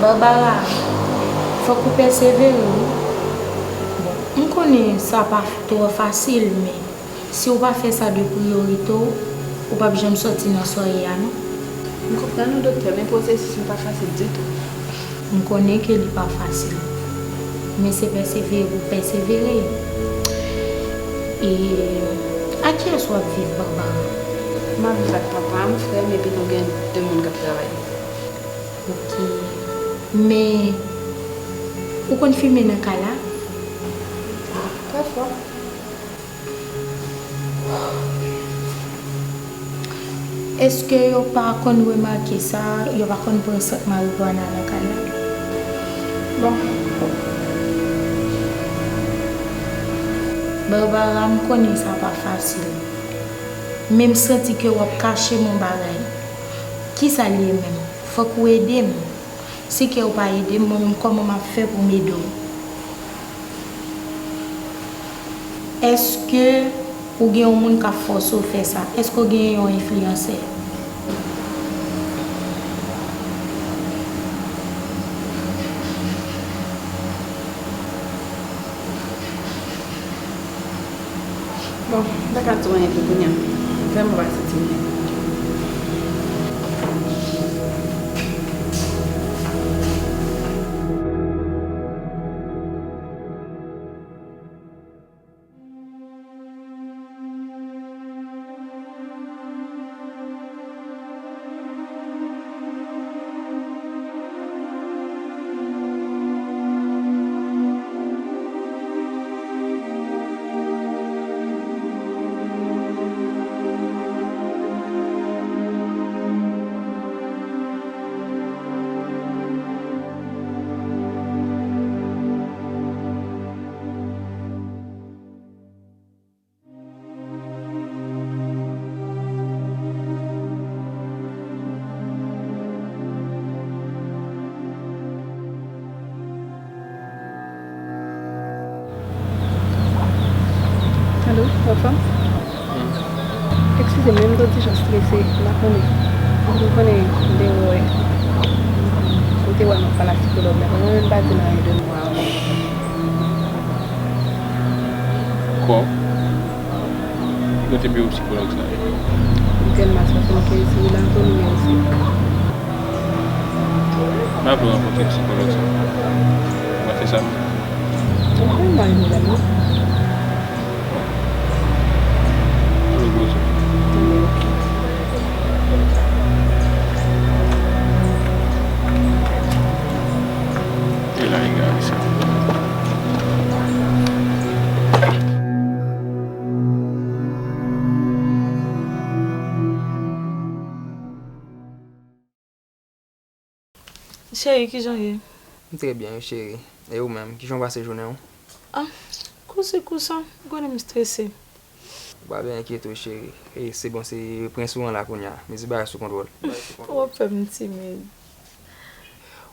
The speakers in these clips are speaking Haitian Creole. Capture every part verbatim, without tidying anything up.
Barbara, fòk ou pèsevere, wi. Bon, m konnen sa pa twò fasil, men si w pa fè sa de priyorite w, ou p ap janm sòti nan sa w ye a, non. M konprann ou, doktè, men pwosesis lan pa fasil ditou. M konnen ke li pa fasil, men se pèsevere pou pèsevere. E a kiyès w ap viv, Barbara? M ap viv ak papa m, frè m, epi nou gen de moun k ap travay. Ok. Men, ou konn fimen nan kay la? Pafwa. Èske yo pa konn remake sa, yo pa konn pran sant marigwana nan kay la? Bon. Barbara, m konnen sa pa fasil. Men m santi ke w ap kache m yon bagay. Kisa l ye menm? Fòk ou ede m. Si ke w pa ede m, mwen menm, kòman m ap fè pou m ede w? Èske ou gen yon moun k ap fòse w fè sa? Èske w gen yon enfliyansè? Bon, m pa ka di w anyen pou kounye a. Vrèman pa santi m byen. Alo, anfòm? Hmm. Eskize m, men m t jan strese, m pa konnen. M konnen de wè. Ou te wè m ap pale ak sikològ la, mwen menm m pa di l anyen de mwen ankò. Kò? Kote biwo sikològ sa ye? Grand Mas swasann kenz, ri Latoni, nimewo sèt. M ap vle rankontre sikològ sa. Ou pa fè sa non. Ok, m pa gen pwoblèm non. Alo, gwo sou. Tande, ok. E la, e gade sa. Cheri, kijan w ye? M trè byen wi, cheri. E ou menm, kijan w pase jounen w? Ah, kouse kousa, ou konnen m strese. Ou pa byen enkyete w, cheri. E se bon, se prens ou an la kounye a. Mezi bagay sou kontwòl. W ap fè m timid.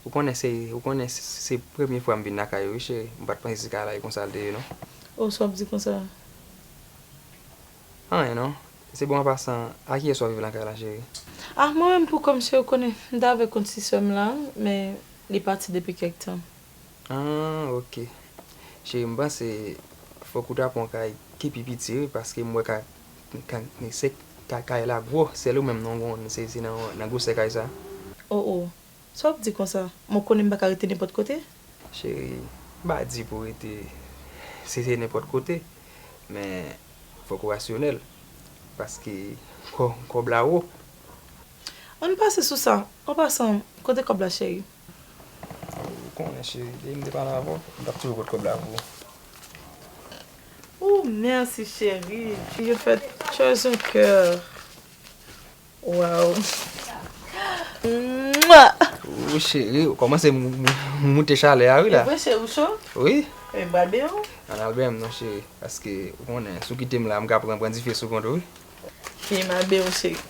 Ou konnen se, ou konnen se, se premye fwa m vin lakay ou wi, cheri. M pa t panse se kay la e konsa l te ye non. Oh, sa w ap di konsa? Anyen non. Se bon, an pasan, a kiyès w ap viv lakay la, cheri? Ah, mwen menm pou kò m, cheri, ou konnen, m t avèk yon ti sè m la, men li pati depi kèk tan. Ah, ok. Cheri, m panse fòk ou ta pran yon kay ki pi piti, wi, paske m wè ka, ka, se ka, kay la gwo, sèl ou menm non, gon, se, se nan, nan gwosè kay sa. Oh, oh. Sa w ap di konsa? Mwen konnen m pa ka rete nenpòt kote. Cheri, m pa di pou w rete, se, se nenpòt kote, men fòk ou rasyonèl, paske kò, kòb la wo. Ann pase sou sa. An pasan, kote kòb la, cheri? Ou konnen, cheri, depi m te pale avè w, m t ap toujou pot kòb la pou ou. Oh, mèsi, cheri. Figure faite, tu es un cœur. Waw. Mwa! Ou cheri, ou kòmanse m-, m-, moute chalè a wi la. E vre, cheri, ou cho? Wi. E m pral benyen w. Ann al benyen m non, cheri, paske ou konnen, si w kite m la, m ka pran, pran dife sou kont ou wi. Fini m al benyen w, cheri.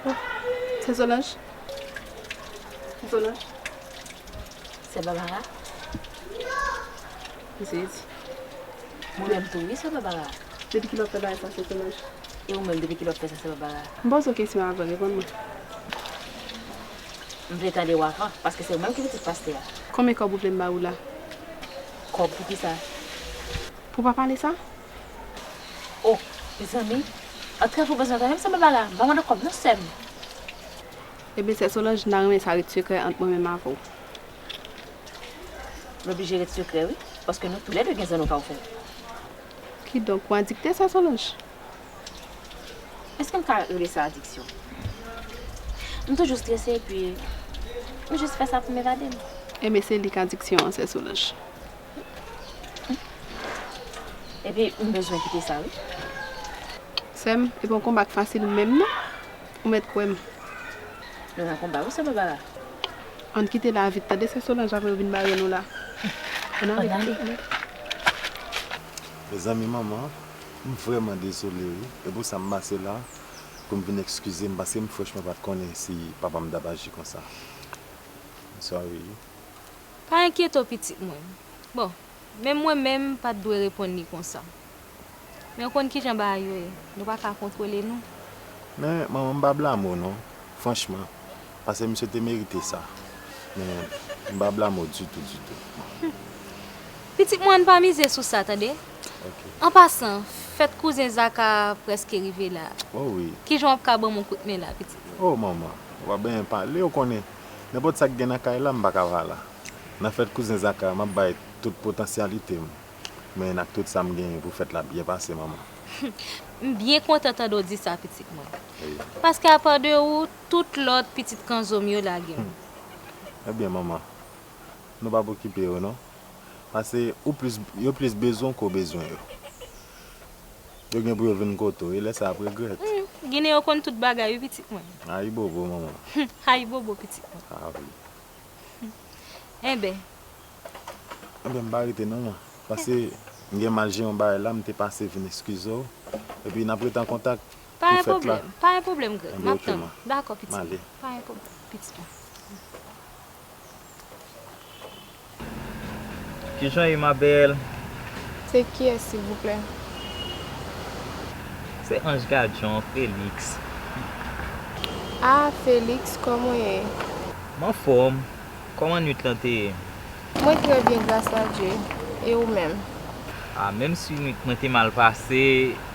Oh, sè Solange? Solange. Sè Babara? Misye di. Mwen menm tou wi, sè Babara. Depi kilè w ap fè bagay sa, sè Solange? E ou menm, depi kilè w ap fè sa, sè Babara? M poze w kesyon avan, reponn mwen. M vle tande w avan, paske se ou menm ki pitit pastè a. Konbyen kòb ou vle m ba ou la? Kòb pou kisa? Pou w pa pale sa? O, mezanmi, antre avè w bezwen tande m, sè Babara, m pa mande kòb non, sè m. Ebyen, sè Solange, n a renmen sa ret sekrè ant mwen menm avè w. Nou oblije ret sekrè, wi, paske nou toulède gen zanno pa w fè. Kidonk, ou adikte, sè Solange? Èske m ka rele sa adiksyon? M toujou strese, epi m jis fè sa pou m evade m. Ebyen, se li k adiksyon an, sè Solange. Epi, m bezwen kite sa, wi. Sè m, e pa yon konba k fasil menm, non. Ou mèt kwè m. Nou nan konba, wi, sè Babara. Ann kite la vit, tande, sè Solange, apre yo vin bare nou la. Ann ale. Ann ale. Mezanmi, manman, m vrèman dezole, wi. E pou sa m pase la, pou m vin ekskize m, paske m franchman pa t konnen si papa m t ap aji konsa. M sorry. Pa enkyete w, pitit mwen. Bon, menm mwen menm, m pa t dwe reponn li konsa. Men w konn kijan bagay yo ye. Nou pa ka kontwole nou. Men, manman, m pa blame w non, franchman. Paske misye te merite sa. Men, m pa blame w ditou, ditou. Pitit mwen, ann pa mize sou sa, tande? Ok. An pasan, fèt kouzen Zaka prèske rive la. O wi. Kijan w ap ka ban m yon kout men la, pitit mwen? O, manman, w pa benyen pale, ou konnen. Nenpòt sa k gen nan kay la, m pa ka pa la. Nan fèt kouzen Zaka, m ap bay tout potansyalite m. Men ak tout sa m genyen pou fèt la byen pase, manman. M byen kontan tande w di sa, pitit mwen. Wi. Paske apa de ou, tout lòt pitit kanzo m yo lage m. Ebyen, manman, nou p ap okipe yo, non. Paske ou plis, yo plis bezwen w ke w bezwen yo. Yo gen pou yo vin kote w, e lè sa a ap regrèt. Hmm, Ginen yo konn tout bagay, wi, pitit mwen. Ayibobo, manman. Hmm, ayibobo, pitit mwen. A wi. Enben. Enben, m pa rete non, man. Paske m gen mal jere yon bagay la, m te pase vin eskize w. Epi n ap rete an kontak pou fèt la. Pa gen pwoblèm, pa gen pwoblèm, Greg. M ap tann ou. Dakò, pitit mwen. Pa gen pwoblèm, pitit mwen. Kijan w ye, ma belle? Se kiyès, silvouplè? Se Ange Gardien, Félix. Ah, Félix, kòman w ye? M anfòm. Kòman nwit lan te ye? Mwen trè byen, gras a Dye. E ou menm? Ah, menm si nwit mwen te mal pase,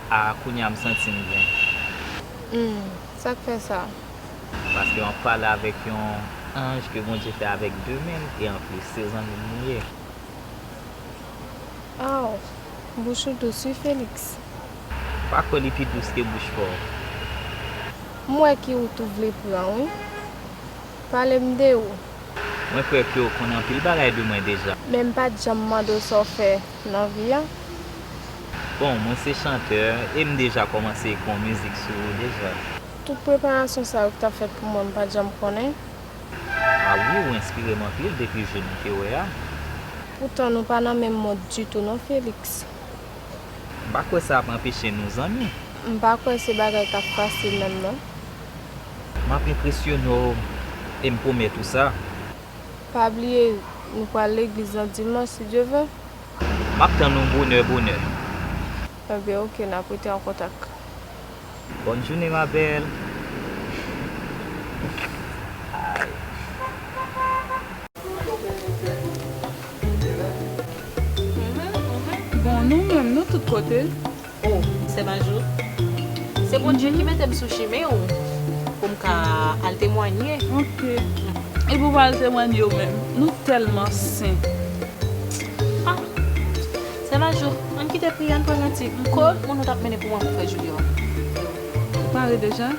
ah, kounye a m santi m byen. Hmm, sa k fè sa? Paske m ap pale avèk yon anj ke Bondye fè avèk de men l, e anplis, se zanmi m li ye. Aw, bouch ou dous wi, Félix. Pa kwè li pi dous ke bouch pa w. M wè ki wout ou vle pran wi. Pale m de ou. Mwen kwè ke w konn anpil bagay de mwen deja. Men m pa t janm mande w sa w fè nan vi a. Bon, mwen se chantè e m deja kòmanse ekri yon mizik sou ou deja. Tout preparasyon sa yo ki t ap fèt pou mwen, m pa t janm konnen. A wi, ou enspire m anpil depi je nou te wè a. Poutan nou pa nan menm mond ditou non, Félix. M pa kwè sa ap anpeche nou zanmi. M pa kwè se bagay k ap fasil menm non. M ap enpresyone w e m pwomèt ou sa. Pa bliye, nou pral legliz nan dimanch, si Dye vle. M ap tann ou bonè, bonè. Enben, oke, n ap rete an kontak. Bonne journée, ma belle. Ay. Bon, nou menm, nou tout kote. O, sè Majou, se Bondye ki mete m sou chimen w pou m ka al temwanye. Ok. Epi w pral temwanye w menm. Nou tèlman sen. Ah, sè Majou, ann kite priye, ann pran yon ti. Ko moun ou t ap mennen pou mwen pou fè Julio? Ou pare deja?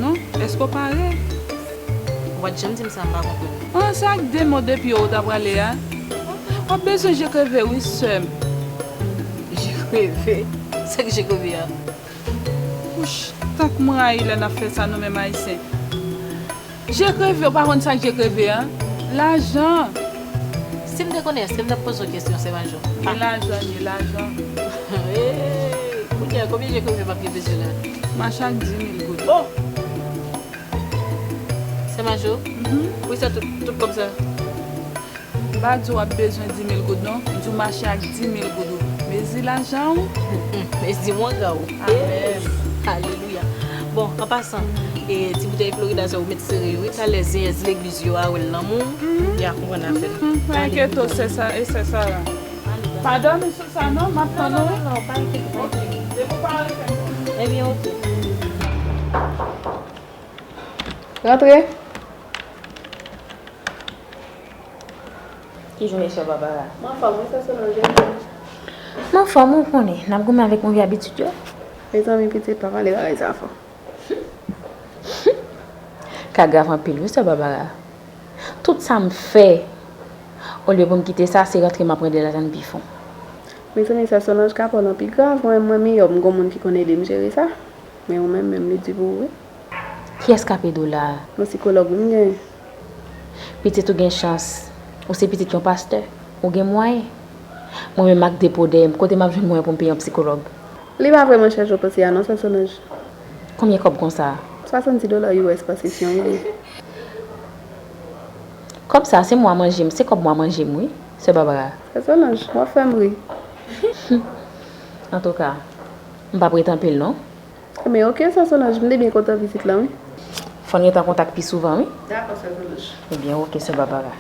Non, èske w pare? Ou pa t janm di m sa, m pa konprann. An, sa ak de mo de pye w ta prale a? W ap bezwen je kreve wi, sè m. Je kreve? Sa k je kreve a? Wouch, tank m rayi lè n ap fè sa nou menm Ayisyen. Je kreve, w pa konn sa k je kreve a? Lajan. Si m te konnen, èske m t ap poze w kesyon, sè Majou? Ni lajan, ni lajan. Hey, kounye a, konbyen je kreve m ap gen bezwen la? M a chak di mil goud. Oh! Sè Majo? Wi, sa tout, tout kòb sa. M pa di w ap bezwen di mil goud non, m di w mache ak di mil goud ou. Mezi lajan w. Mezi wanga w. Amèn. Alelouya. Bon, an pasan, e, ti boutèy Florida sa ou met sere yo, wi, talè zenyèz legliz yo a wè l nan men w. Ya konprann afè l. Pa enkyete w, sè sa, e sè Sara. Pa dòmi sou sa non, m ap tann ou, wi. Non, non, non, pa enkyete w, pa enkyete w. Depi w pare, fè m konnen. Ebyen, oke. Rantre. Kijan w ye, sè Barbara? M anfòm, wi, sè Solange. M anfòm, ou konnen, n ap goumen avèk move abitid yo. Mezanmi, pitit, pa pale bagay sa fò. Ka grav anpil, wi, sè Barbara. Tout sa m fè, olye pou m kite sa, se rantre m ap rantre lajan pi fon. Mezanmi, sè Solange, ka pa w lan pi grav. Mwen menm, mwen miyò, m gon moun ki konn ede m jere sa. Men ou menm, menm li di pou ou, wi. Kiyès k ap ede w la a? Yon sikològ wi m genyen. Pitit ou gen chans. Ou se pitit yon pastè. Ou gen mwayen. Mwen menm ak de po dèyè m, kote m ap jwenn mwayen pou m peye yon sikològ? Li pa vrèman chè jan w panse a non, sè Solange. Konbyen kòb konsa? Swasanndis dola U S pa sesyon, wi. Kòb sa, se mwa manje m, se kòb mwa manje m, wi, sè Barbara. Sè Solange, w ap fè m ri. Antouka, m p ap ret anpil non. Ebyen, oke, sè Solange, m te byen kontan vizit lan, wi. Fò n ret an kontak pi souvan, wi. Dakò, sè Solange. Ebyen, oke, sè Barbara.